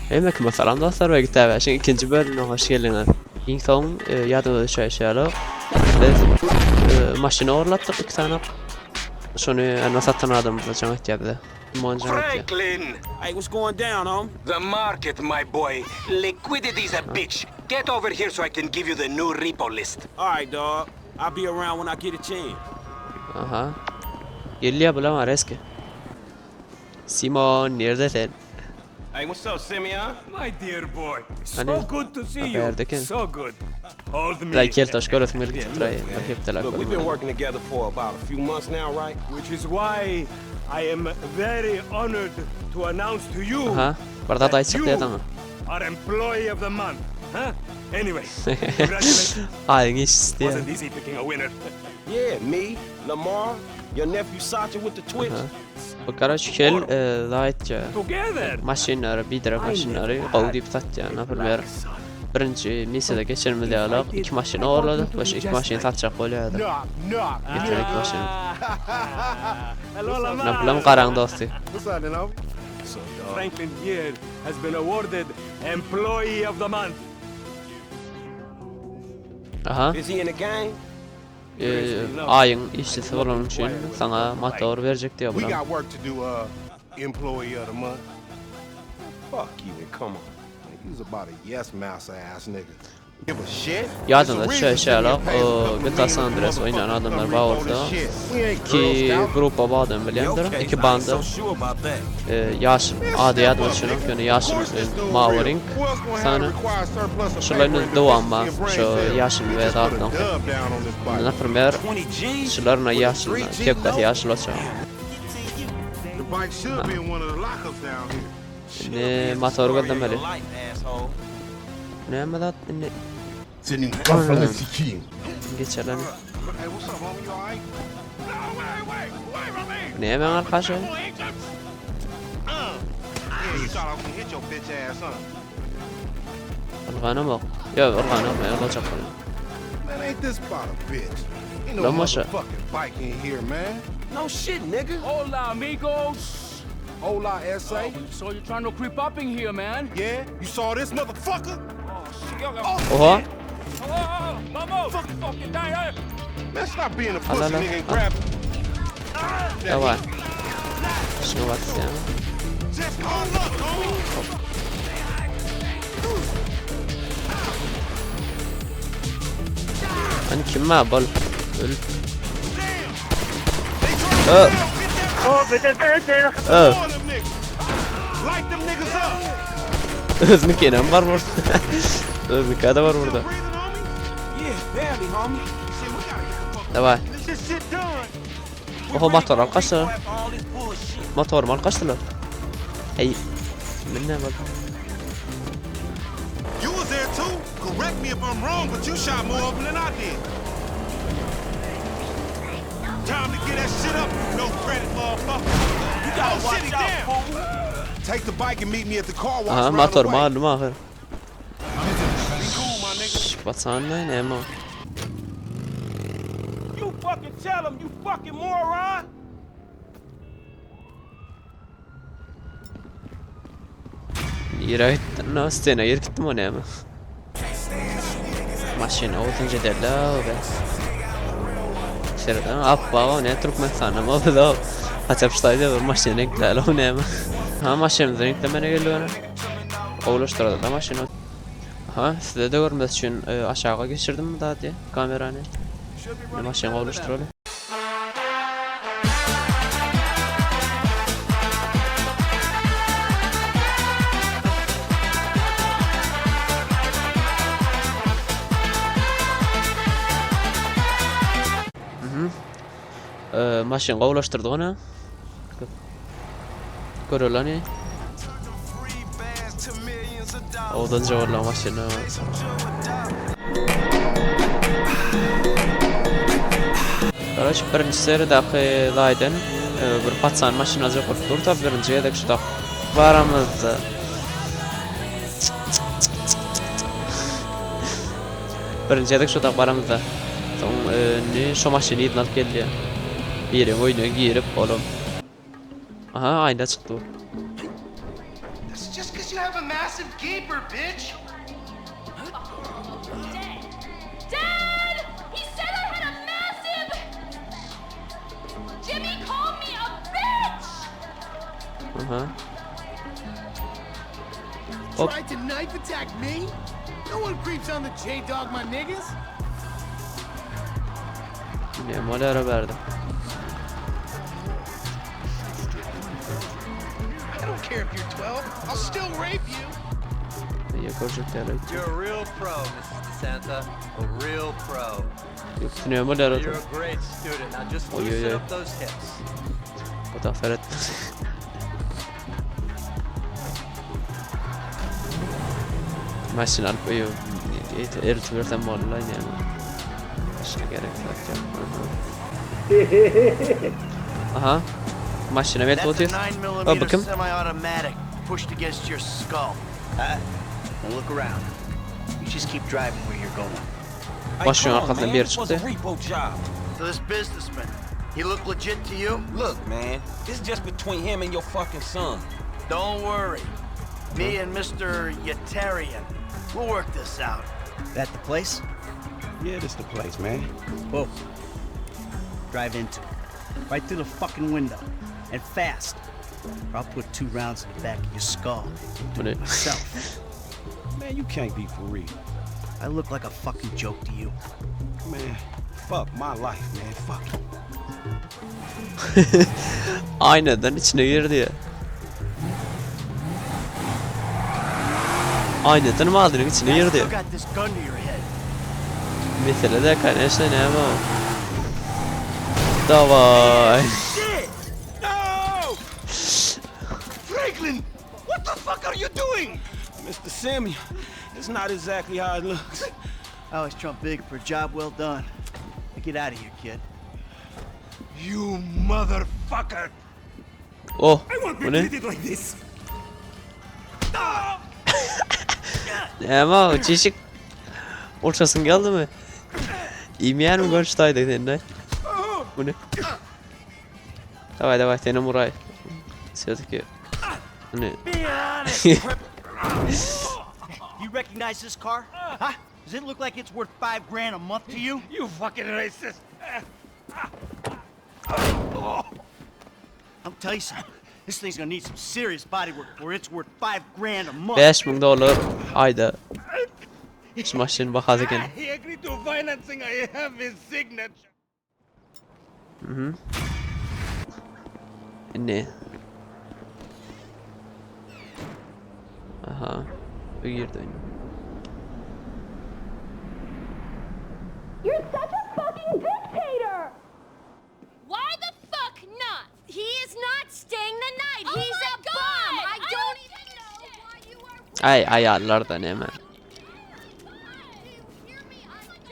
Hemmekime salam dostlar we GTA 5-iň ikinji bölümine hoş geldiňiz. Iň soň e, ýadyňyza düşäýşi ýaly biz e, maşyny ogurlapdyk iki sany. Şony ýa satan adamymyza jaň etýär bize. Simon jaň etýär. Franklin! Hey, what's going down, homie? The market, my boy. Liquidity's a bitch. Get over here so I can give you the new repo list. All right, dog. I'll be around when I get a chance. Aha. Gelýär bulam areski. Simon nirde sen? Hey, what's up, Simeon? My dear boy, Hani- so good to see you. Haberdekin. So good. Hold me. Like keltaş göresim gelip titraýar. Bir hepdeläp Look, we've been görmedim. working together for about a few months now, right? Which is why I am very honored to announce to you Aha. Bir zat that aýtjak you diýdi aňa. are employee of the month. Huh? Anyway, congratulations. Aýyň işçisi diýýär. Wasn't easy picking a winner. Yeah, me, Lamar, your nephew Sacha with the Twitch. Bu karoç kel e, zaýtja. Together. Maşynlary, biderek maşynlary gowy diýip satýar. Naprimер, birinji missiyada geçenimiz ýaly iki maşyny ogurladyk we şu iki maşyny satjak bolýardy. Getiren iki maşyny. Hello, Lamar. Naplam garaň dosty. What's up, then, homie? So, Franklin here has been awarded employee of the month. Aha. Is he in the gang? E, aýyň işçisi bolany üçin saňa motor berjek diýär We bulam. got work to do, uh, employee of the month. Fuck you and come on. Man, you was about a yes master ass nigga. Give a shit. Ýadyňda It's a düşäýşi reason ýaly, Simeon pays a o couple GTA million San Andreas motherfuckers oýnan to adamlar come bar repo bolsa, this shit. We ain't Girl iki Scouts. grupa badam bilýändir, Okay, iki I ain't banda. so sure about that. E, ýaşyl, Man, ady step ýadyma up, düşenok, nigga. ýöne Of ýaşyl course this e, dude mawy real. reňk Who else gonna have sany. a required surplus of Şular paper and dowam bar, deficiency of brain şu cells? ýaşyl We we just put a zatlaň. dub down on this bike. Naprimер, 20 G's? şularyna With a ýaşyl, 3G kepkasy note? ýaşyl bolsa. The bike should be in one of the lockups down here. Indi motor Story of your gözlemeli. life, asshole. Näme zat indi Senin kafanı sikeyim. geçelim. Hey, what's up, homie? You alright? Näme arkaşy? Yeah, you thought I was gonna hit your bitch ass, huh? Ylganam ok. Ýok, ylganam, ylgajak bolan. Man, ain't this about a bitch? Ain't no Lan maşa. motherfucking bike in here, man. No shit, nigga. Hola, amigos. Hola, S.A. So you're trying to creep up in here, man? Yeah, you saw this motherfucker? Oha. Oh, oh, vamos! Fucking die, eh? Man, stop being a Al, pussy, al, al. nigga, and grab Dawaj. Şunu bas ya. Just hold up, homie. Hani kim var bol? Öl. Ö. Ö. More of them niggas. Light them niggas up. Özünü kenan var burada. Özünü kada var burada. Breathing, homie? Yeah, barely, homie. Shit, we gotta get the fuck Dawaj. this shit done. Oha motor al kaçtı. After all this bullshit. Motor mal kaçtılar. Hey. Minne bak. You was there too. Correct me if I'm wrong, but you shot more of them than I did. Time to get that shit up, you no credit motherfucker. You gotta Oh, watch shit, he out, down. fool. Take the bike and meet me at the car wash. Aha round motor the way. malum ahir. Be cool, my nigga. Batsan ne ne mo. You fucking tell him, you fucking moron. Yere gittin no stena yer gittim o ne mi? Maşyn odun jederler be. Şerden appa o ne Türkmenistan'a mı oldu o? Haçap ştayda bir maşyn renkler o ne mi? Ha maşyn renklemene geldi ona. Gowlaşdyrdy da maşyny. Aha size de görmez üçin e, aşağı geçirdim daha diye kamerany. Ne maşyn gowlaşdyraly. E, maşyn gowlaşdyrdy ona. Görelani. Odan jawarla maşyny. Karaç birinji seridaky zaýdan e, bir patsan maşyn aljak bolup dur da birinji gezek şu da baramyzda. Birinji gezek şu da baramyzda. Soň e, indi şu maşyny ýygnap geldi. Biri oýuna girip oğlum. Aha aýna çykdy bu. That's just because you have a massive gaper, bitch. Dad! He said I had a massive. Jimmy called me a bitch! Aha. Hop. Tried to knife attack me? No one creeps on the J-Dog, my niggas. Ne bolýar bärde? I don't care if you're 12. I'll still rape you. Ýa görjek däl. You're a real pro, Mrs. DeSanta. A real pro. Ýok, ne bolýar You're a great student. Now just Oy, oy, loosen oy. up those hips. O da Ferhat. Maşyn alyp öýe eltip bersem boldy ýa. Başga gerek zat ýok. Aha. Maşyna belki That's a otyr. 9 O millimeter bakım. semi-automatic pushed against your skull. Huh? Now look around. You just keep driving where you're going. Hey, Başyň come on, arkasyndan man. biri This was a çykdy. repo job. So this businessman, he look legit to you? Look, man, this is just between him and your fucking son. Don't worry. Me and Mr. Yetarian, we'll work this out. That the place? Yeah, this the place, man. Whoa. Drive into it. Right through the fucking window. And fast. Or I'll put two rounds in the back of your skull. And do Bu ne? it myself. Man, you can't be for real. I look like a fucking joke to you. Man, fuck my life, man. Fuck it. Aynadan içine girdi ya. Aynadan madenin içine I girdi. still got this gun to your head. Mesele de конечно näme o. Давай. Shit! No! Franklin! What the fuck are you doing? Mr. Simeon, it's not exactly how it looks. I always trump big for a job well done. Now get out of here, kid. You motherfucker! Oh. I won't Bu be ne? treated like this. Näme o? Çeşik. Urşasın geldi mi? İýmeýän mi görüşdäýdi sende? Bu ne? Давай, давай, seni vuray. Все-таки. Ne? Be honest. you recognize this car? Huh? Does it look like it's worth $5 grand a month to you? You fucking racist! I'll tell you something. This thing's gonna need some serious body work before it's worth $5 grand a month. 5000 dollar aýda. Şu maşyn bahasy eken. He agreed to financing. I have his signature. Ne? Aha. Bu girdi oyuna. You're such a fucking dictator! Why the fuck not? He is not staying the night. He's a bum. I don't even know why you are. Ay aýallar da näme? Do you hear me? I don't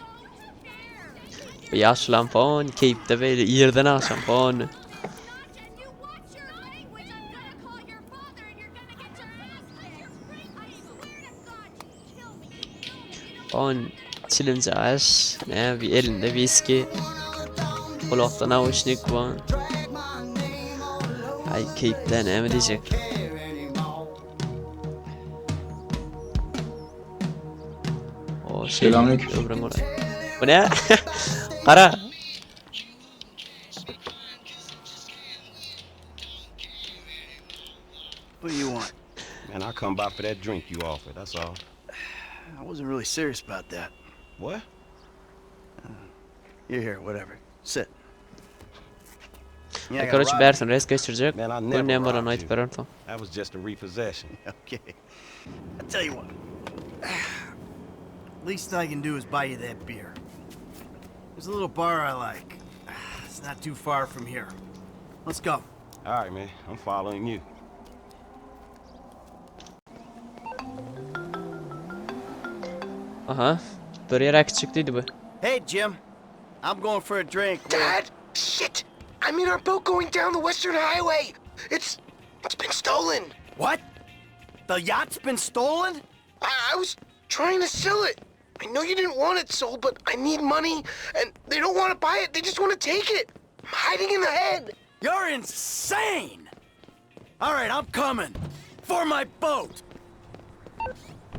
care. Bu ýaşlan fon, keýpde beýle ýerden agşam fon. And you watch your language. I'm gonna call your father and you're gonna get your ass kicked. I swear to God, you kill me. You kill me. You know Fon çilimci aş, ne bir elinde viski. Gulakda nauşnik bar. Ay keýpde näme diýjek? O şey. Selamünaleyküm. Ömrüň bolay. Bu ne? Gara. What do you want? Man, I come by for that drink you offered, that's all. I wasn't really serious about that. What? You're here, whatever. Sit. Yeah, I Ay got короче robbed. bärsin res geçirjek. Man, I Bu never näme bolan robbed aýdyp you. berer soň. That was just a repossession. Okay. I tell you what. Least I can do is buy you that beer. There's a little bar I like. It's not too far from here. Let's go. All right, man, I'm following you. Aha. Bir ýere çykdydy bu. Hey, Jim. I'm going for a drink. with- Dad, shit! I'm in our boat going down the Western Highway. It's been stolen. What? The yacht's been stolen? I was trying to sell it. I know you didn't want it sold, but I need money, and they don't want to buy it. They just want to take it. I'm hiding in the head. You're insane! All right, I'm coming. For my boat.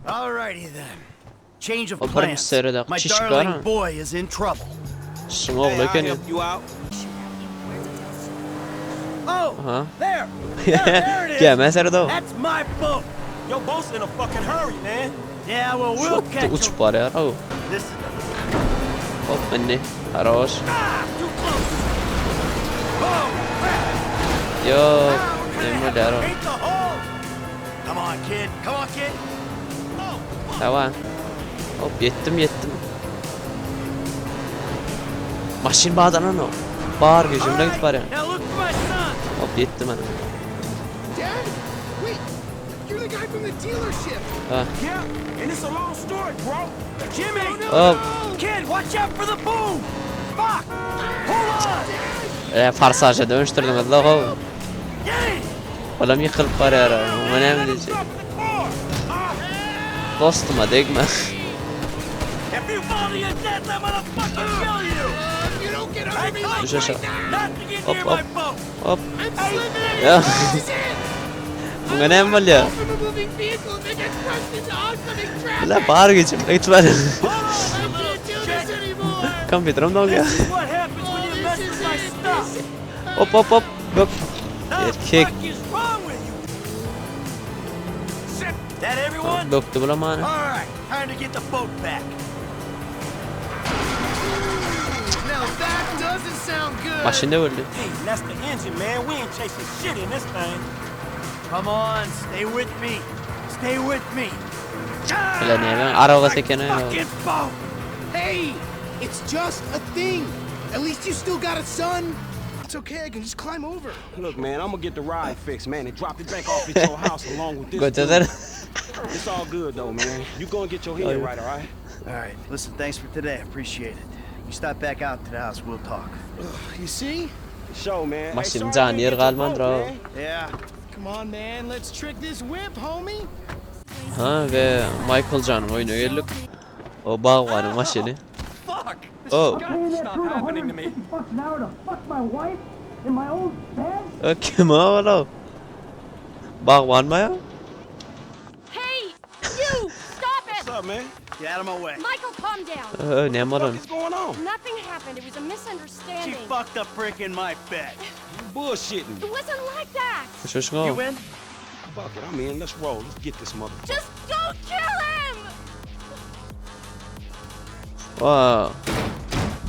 All righty then. Change of O birinji plans. seriýadaky My çişik darling bar-a. boy is in trouble. Şuň ogly Hey, I'll ekeni. help you out. Oh, Aha. there. There, there it is. Gämä seredi-ow. That's my boat. Your boat's in a fucking hurry, man. Yeah, well, we'll Şo catch him. uçup barýar-ow. This is Hop indi. Haroş. ah, too close. Oh, crap. Ýok. Ah, we're Näme gonna have to bolýar-ow? paint the hull. Come on, kid. Come on, kid. Oh, fuck. Dawa. Hop ýetdim ýetdim. Maşyn badanan o. Bar All güýjüm bilen right, gidip barýan. now look for my son. Hop ýetdim ana. Dad? Wait, you're the guy from the dealership. Ha. Yeah, and it's a long story, bro. Jimmy! Hop. Kid, watch out for the boom! Fuck! Hold on! E, farsaja dönüşdürdiňiz la how. Yay! Olam ýykylyp barýar. Muňa näme diýjek? Stop the car. Ah, Dostuma degme. If you fall to your death, I'm gonna fucking kill you! If you don't get under me like Düş aşağı. Not to get Hop near hop. my boat! Hop. I'm slipping. Ya. This is it. Muňa näme bolýar? From a moving vehicle that gets crushed into oncoming traffic. La bar güýjüm bilen gidip barýan. Hold on, I you little can't do shit! this anymore. Kompýuterim dolýar. This is what happens when you Oh, mess this with is my it. stuff! Hop hop hop. Hop. The Erkek. fuck is wrong with you? That everyone? Bökdi bulamany. All right, time to get the boat back. Now that doesn't sound good. Maşyn döwüldi. Hey, that's the engine, man. We ain't chasing shit in this thing. Come on, stay with me. Stay with me. Bile näme? Araba sekene. Fucking boat! Hey, it's just a thing. At least you still got a son. It's okay, I can just climb over. Look, man, I'm gonna get the ride fixed, man, and drop it back off at your house along with this. Göterer. dude. It's all good though, man. You go and get your head right, all right? All right, listen, thanks for today. I appreciate it. You stop back out to the house, we'll talk. You see? Show, man. Hey, Maşynyň sorry jany we ýer didn't get your galmandyr boat, o. man. Yeah. Come on, man. Let's trick this whip, homie. Ha we Michael janyň oýuna geldik. O bagbanyň maşyny. Fuck! This Oh. has got to stop happening to me. O kim o ola? Bagban mı ya? Hey, you! Stop it! What's up, man? Get out of my way. Michael, calm down. Ö, näme bolan? What's going on? Nothing happened. It was a She misunderstanding. fucked a brick in my bed. You bullshitting. It wasn't like that. Şoşuň You in? Fuck it, I'm in. Let's roll. Let's get this motherfucker. Just don't kill him! Wow.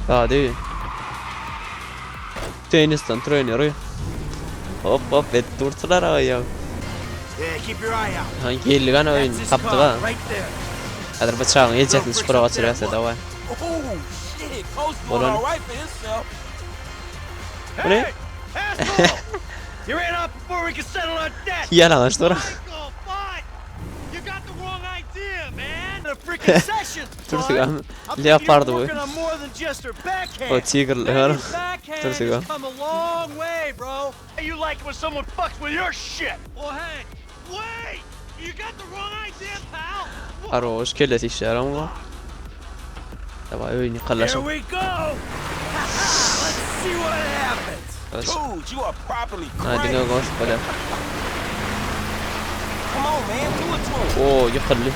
Hadi. Tennisden treneri. Hop hop et durdular aýa. Yeah, keep your eye out. Ha geldi gana oýun That's his tapdyk car, ha. right there. Häzir bıçagyň ejesini çukura gaçyrýarsa dawa. Oh, shit. Coach Hold doing on. all right for himself. Bu ne? Asshole! you ran off before we could settle our debt. Ýalaňaç dur. Michael, fuck! You got the wrong idea, man. The freaking sessions, bud. Türsügem I'm thinking you're leopardy bu. working on more than just her backhand. O tigrli har. Baby's backhand Türsügem. has come a long way, bro. Hey, you like it when someone fucks with your shit. Well, hey, wait! You got the wrong idea, pal. Haroş kellesi işler ama. Dawa öýüni Here kallaşym. we go. Let's see what happens. Dude, you are properly Ha crazy. diňe goş bolýar. Come on, man. Do it to him. O ýykyldy.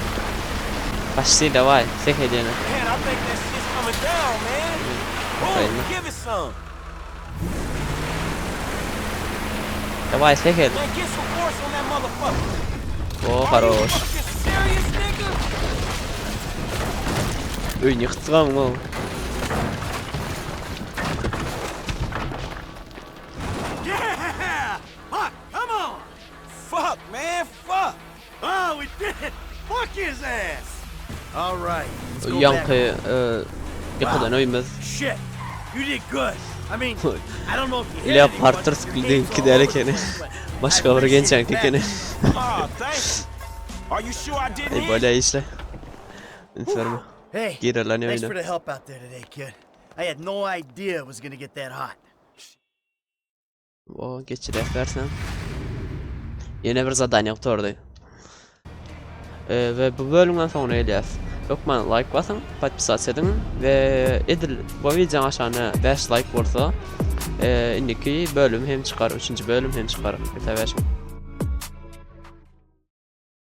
Başdy daway, sek edene. Man, I think that shit's coming down, man. Okay. Boom, give it some. Daway sek ed. Man, get some force on that motherfucker. O Are you haroş. fucking serious, nigga? Öýüni ýykdygam o. Yeah! Fuck! Come on! Fuck, man, fuck. Oh, we did it! Fuck his ass! All right. Let's go back. Ýaňky ýykydan öýümiz. Shit! You did good. I mean, I don't know if you hit Leopard anyone. Your tyrsyk game's diňki all däl over the ekeni. place, but I Başga bir appreciate gençäňki that. ekeni. Ah, thank you. Are you sure I didn't Ey hit? bolýa işle. Üns berme. Hey, Girerler thanks öýüne. for the help out there today, kid. I had no idea it was gonna get that hot. O geçirýär bersen. Ýene bir zadaniýa gutardy. Ee, we bu bölümden soňuna gelýäs. Hökman like basyň, podpisat ediň we edil bu wideonyň aşagyna 5 like bolsa, e, indiki bölüm hem çykar, 3-nji bölüm hem çykar. GTA 5-iň.